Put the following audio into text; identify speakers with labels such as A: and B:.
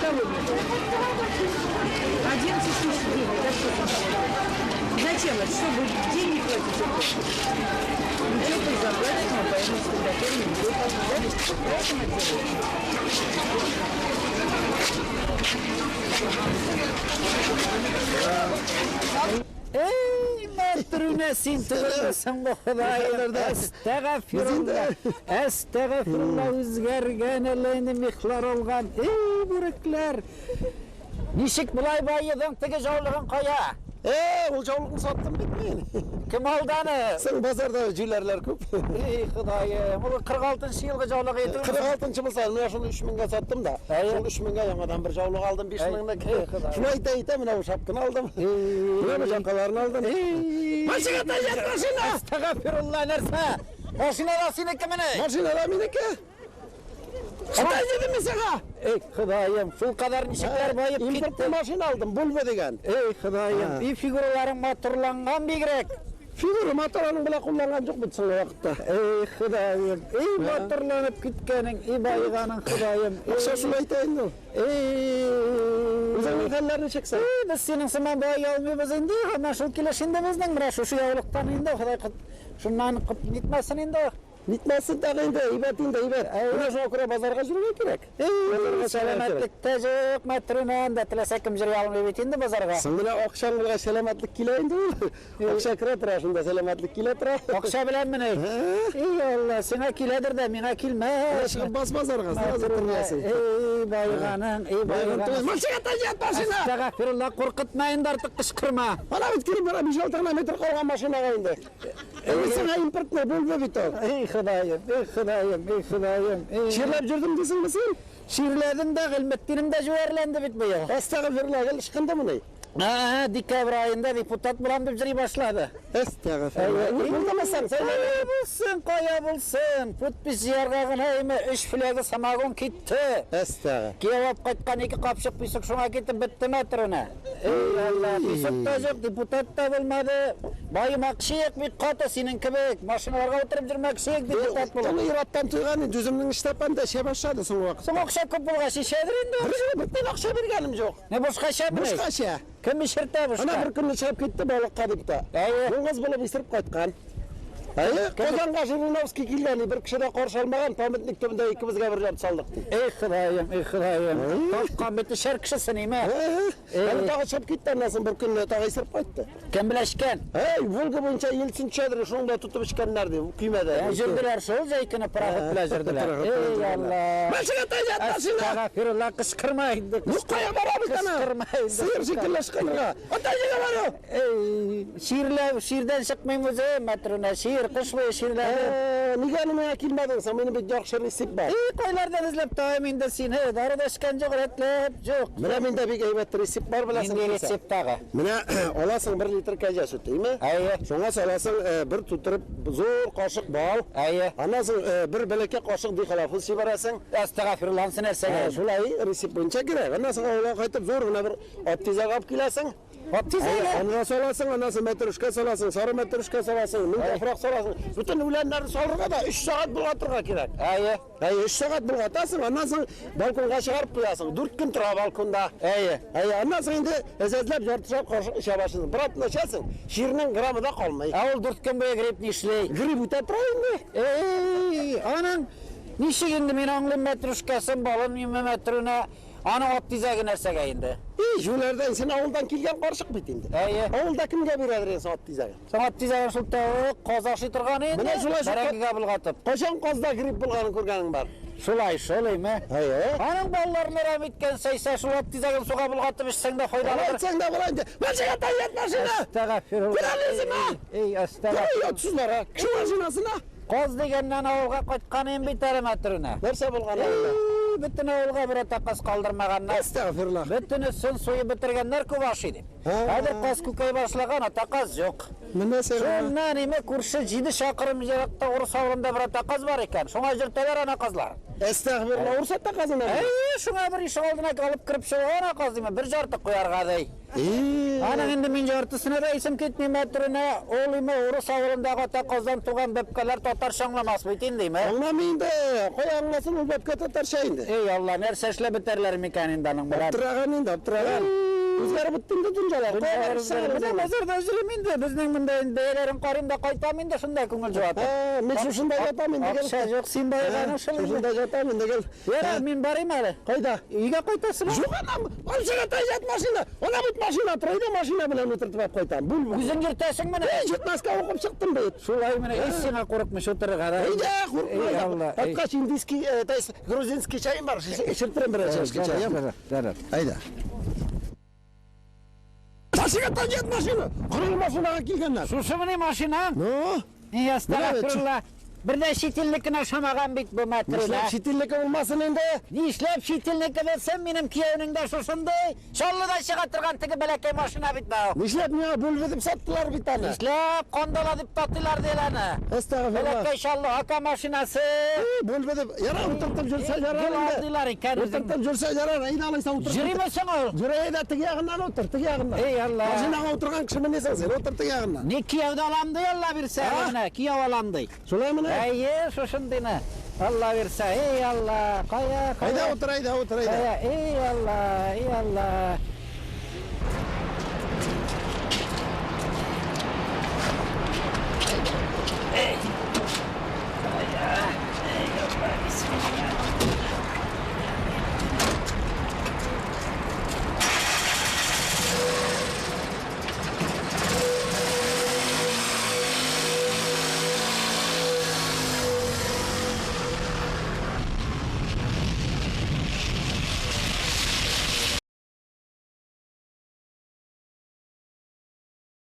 A: Голодный. 11 тысяч денег. Да что за Зачем это? Чтобы деньги платить? Ничего ты заплатишь, мы поедем с кредиторами, да? Поэтому это делаем.
B: Эй, мәтрүнә син түгелмесең бу Ходаем. Әстәгъфирулла. Әстәгъфирулла үзгәргән әллә инде мехлар алган. Эй, бүрекләр. Ничек болай баедың, теге жаулыгың кая?
C: Э, ул жаулыкны саттым бит мин.
B: Кем алды аны?
C: Соң базарда җүләрләр күп.
B: Эй, Ходаем, ул 46 елгы жаулык итү.
C: 46 булса, менә шуны 3000гә саттым да. Шул 3000гә яңадан бер жаулык алдым, 5000лек. Шулай итә итә менә бу шапканы алдым. Менә бу жакаларны алдым. Машина таят машина!
B: Әстәгъфирулла, нәрсә? Машина да синекемени?
C: Машина да минеке. Атай дедем мин сиңа.
B: Эй, Ходаем, шул кадәр ничекләр баеп
C: Импортный
B: китте.
C: машина алдым, Volvo дигән.
B: Эй, Ходаем, и фигураларың матурланган бигрәк.
C: Фигура мотор аның белән кулланган юк бит соңгы вакытта.
B: Эй, Ходаем, эй, матурланып киткәнең, и баеганың, Ходаем.
C: Акча шулай итә инде ул.
B: Эй,
C: Үзеңнең хәлләр ничек соң?
B: Эй, без синең сыман бай алмыйбыз инде, һаман шул килеш инде безнең, менә шушы яулыктан инде, Ходай шуннан нитмәсен инде.
C: Нитмәсен тагы инде, әйбәт инде, әйбәт. Менә шуңа күрә базарга йөрергә кирәк.
B: Эй, сәламәтлек тә юк, мәтрүнә, анда теләсә кем йөри алмый бит инде базарга.
C: Соң менә акчаң булгач сәламәтлек килә инде ул. Акча керә тора, шунда сәламәтлек килә тора.
B: Акча белән менә. Эй, Алла, сиңа киләдер дә, миңа килмәс.
C: Чыгып бас базарга, сразу күренәсең.
B: Эй, байганың, эй, байганың.
C: Машина таят, машина!
B: Әстәгъфирулла, куркытма инде артык кычкырма.
C: Ана бит килеп бара 5-6 гына метр калган машинага инде. Эй, сиңа импортный Volvo бит ул.
B: Эй, Ходаем, эй, Ходаем, эй, Ходаем. эй.
C: Чирләп йөрдем дисеңме син?
B: Чирләдем дә, Гыйльметдинем дә җүәрләнде бит быел.
C: Әстәгъфирулла, гел ычкындымыни?
B: Ага, декабрь аенда депутат булам дип йөри башлады.
C: Әстәгъфирулла. Булдымы соң?
B: Кая булсын, кая булсын. Подпись җыярга гына име, өч фляга самогон китте.
C: Әстәгъ.
B: Кияү алып кайткан ике капчык песок шуңа китеп бетте мәтрүнә. Эй, Алла, песок та юк, депутат та булмады. Баемакчы бик каты синең кебек, машиналарга утырып йөрмәкче депутат булып.
C: Аны ир-аттан туйган инде, үземнең эштәпән дә эчә башлады соңгы вакытта.
B: Соң акча күп булгач эчәдер инде.
C: Бер бер акча биргәнем юк.
B: Не бушка эчәме?
C: Бушка эчә.
B: Кем эчертә бушка?
C: Ана бер көнне чыгып китте балыкка дип тә.
B: Әйе.
C: Дуңгыз булып исереп кайткан. Әйе, Казанга Жириновский килгән, бер кеше дә каршы алмаган, памятник төбендә икебезгә бер ярты салдык ди.
B: Эй, Ходаем, эй, Ходаем. Тапкан бит эчәр кешесе ниме?
C: Әле тагы чыгып китте, аннан соң бер көнне тагы исереп кайтты.
B: Кем белән эчкән?
C: Әй, Волга буенча Ельцин төшәдер, шуны да тотып эчкәннәр ди, көймәдә.
B: Җөрделәр шул җәй көне пароход белән җөрделәр. Эй, Алла.
C: Машина таят, машина!
B: Әстәгъфирулла, кычкырма инде.
C: Ну кая барабыз ана?
B: Кычкырма инде.
C: Сыер шикелле ычкынырга. Ата җигә бару!
B: Эй, чирләү, чирдән чыкмыйм үзе, мәтрүнә, чир, кыш буе чирләдем.
C: Нигә әле миңа килмәдең соң? Минем бит яхшы рецепт бар.
B: Эй, кайлардан эзләп табам инде сине? Дары да эчкән юк, рәтләп юк.
C: Менә миндә бик әйбәт рецепт бар, беләсең
B: Нинди
C: килсә.
B: рецепт тагы?
C: Менә аласың 1 литр кәҗә сөте, име?
B: Әйе.
C: Шуңа саласың бер тутырып зур кашык бал.
B: Әйе.
C: Аннан соң бер бәләкәй кашык дихлофос җибәрәсең.
B: Әстәгъфирулла, анысы нәрсәгә?
C: Шулай рецепт буенча кирәк. Аннан соң авылга кайтып зур гына бер ат тизәге алып киләсең.
B: Ат тизәге?
C: Аны саласың, аннан соң мәтрүшкә саласың, сары мәтрүшкә саласың, мең яфрак саласың. Бөтен үләннәрне салырга да 3 сәгать болгатырга кирәк.
B: Әйе.
C: Әйе, 3 сәгать болгатасың, аннан соң балконга чыгарып куясың. 4 көн тора балконда.
B: Әйе.
C: Әйе, аннан соң инде әзәзләп яртышар кашык эчә башлыйсың. Бер атна эчәсең, чирнең граммы да калмый.
B: Ә ул 4 көн буе грипп нишли?
C: Грипп үтә тора инде.
B: Эй, аның ничек инде мин аңлыйм мәтрүшкәсен, балын миме мәтрүнә, аның ат тизәге нәрсәгә инде?
C: Эй, җүләрдән син авылдан килгән карчык бит инде.
B: Әйе.
C: Авылда кемгә бирәдер инде ат тизәген?
B: Соң ат тизәген шул тавык, каз ашый торган инде.
C: Менә шулай шул-
B: Бәрәңгегә болгатып.
C: Кайчан казда грипп булганын күргәнең бар?
B: Шулай, шулаймы?
C: Әйе.
B: Аның балларын әрәм иткән сәйсә, шул ат тизәген суга болгатып эчсәң дә
C: Алай
B: файдалыдыр.
C: әйтсәң дә була инде. Машина таят машина!
B: Әстәгъфирулла.
C: Күрәлезме?
B: Эй,
C: Ой,
B: әстәгъфирулла.
C: ятсызлар, а. Кеше машинасына.
B: Каз дигәннән авылга кайткан инде бит әле мәтрүнә.
C: Нәрсә булган авылда?
B: Эй, бөтен авылга бер ата каз калдырмаганнар.
C: Әстәгъфирулла.
B: Бөтенесен суеп бетергәннәр күп ашый дип. Хәзер каз күкәй башлаган, ата каз юк.
C: Менә сиңа.
B: Шуннан име күрше 7 чакрым еракта урыс авылында бер ата каз бар икән. Шуңа җөртәләр ана казлар.
C: Әстәгъфирулла, урыс ата казына.
B: Әй, шуңа бер ишек алдына алып кереп чыган каз диме, бер жарты куярга ди. Аның инде мин яртысына да исем китми мәтрүнә. Ул име урыс авылындагы ата каздан туган бәбкәләр татарча аңламас бит инде, име?
C: Аңламый инде. Кая аңласын ул бәбкә татарча инде.
B: Эй, Алла, нәрсә эшләп бетәрләр микән инде аның белән?
C: Аптыраган инде, аптыраган. Үзгәреп бетте инде дөньялар. Кая барып чыгар
B: Менә базарда йөрим инде. Безнең монда инде бәяләрен карыйм да кайтам инде шунда күңел җуатып.
C: Мин шушында ятам инде.
B: Акча юк, син баеганың шул инде.
C: Шушында ятам инде гел.
B: Ярар, мин барыйм әле.
C: Кайда?
B: Өйгә кайтасың.
C: Юк, анам, Алшага ят машина. Ана бит машина тора иде, машина белән утыртып алып кайтам. Бул.
B: Үзең йөртәсең менә.
C: Эй, җитмәскә укып чыктым бит.
B: Шулай менә, һич сиңа курыкмыйча утырырга да.
C: Әйдә, курыкма.
B: Эй, Алла, эй.
C: Кайткач индийский, то есть грузинский чаем бар, эчертерем берәр чашка чай.
B: Ярар, ярар.
C: Әйдә. Машина ят машина. Кырыл машинага килгәннәр.
B: Шушы менә машинаң?
C: Ну,
B: Ни әстәгъфирулла. Бер дә чит илнекенә ошамаган бит бу мәтрүнә.
C: нишләп чит илнеке булмасын инде?
B: Нишләп чит илнеке булсын, минем кияүнең дә шушындый. Чаллыда чыга торган теге бәләкәй машина бит бу.
C: Нишләп миңа бүлбе дип саттылар бит аны?
B: Нишләп кондала дип татыйлар диләр аны.
C: Әстәгъфирулла.
B: Бәләкәй Чаллы ака машинасы.
C: Бүлбе дип, ярар утыртып йөрсә ярар
B: Гел
C: инде.
B: алдыйлар икән үзең.
C: Утыртып йөрсә ярар, әйдә алайса утыртып.
B: Йөриме соң ул?
C: Йөри әйдә, теге ягыннан утыр, теге ягыннан.
B: Эй, Алла.
C: Машинага утырган кеше менесең син, утыр теге ягыннан.
B: Ни кияүдә алам ди, Алла бирсә,
C: А?
B: менә кияү алам ди.
C: Шулай менә?
B: Әйе, шушындыйны. Алла бирсә, эй Алла, кая, кая.
C: Әйдә утыр, әйдә утыр, әйдә.
B: Кая, эй Алла, эй Алла.